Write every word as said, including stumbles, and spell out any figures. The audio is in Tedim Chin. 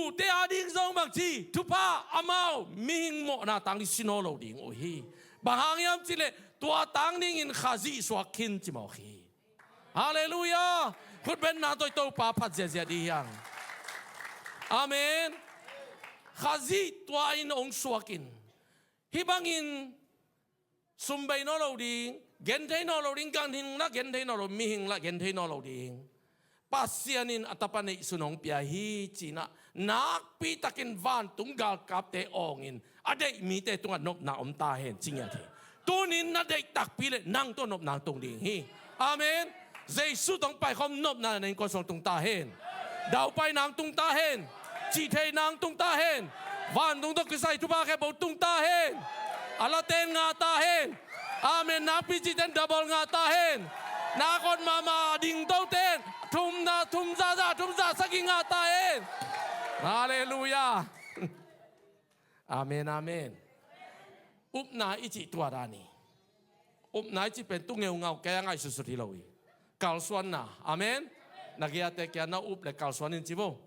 Note a ding zong bang ci, thupha amau mihing mawhna tang ding si nawn lo ding uh hi. Bang hang hiam cih leh tua tang dingin Khazih suak khin ci mawk hi. Halleluiah. Khutbenna tawh Topa phat ziahziah ding hi hang. Amen. Khazih tua in hong suak in, hih bangin sum bei nawn lo ding, genthei nawn lo ding, ganhing lah genthei nawn lo, mihing lah genthei nawn lo ding. Pasian in a tapa neihsun hong pia hi ci-in ah, nakpitakin vantung galkapte awngin a deih mite tungah nopna om ta hen ci ngiat hi. Tuni-in na deih takpi leh nang tawh nopna tung ding hi. Amen. Jesu tawh paikhawm nopna na innkuan sung tung ta hen. Daupai nang tung ta hen. Cihtheih nang tung ta hen. Vantung tawh kisai thupha khempeuh tung ta hen. A laten ngah ta hen. Amen. Nakpi cihten double ngah ta hen. Nak hot mahmah dingtoten thumna, thum za za, thum za sagih ngah ta hen. Halleluiah. Amen, amen. Upna i cih tua dan hi. Upna i cih pen tu ngeungau kei a ngaihsutsut hi lo hi. Kalsuanna. Amen. Na gei-a te kia na up leh kalsuan in ci vo.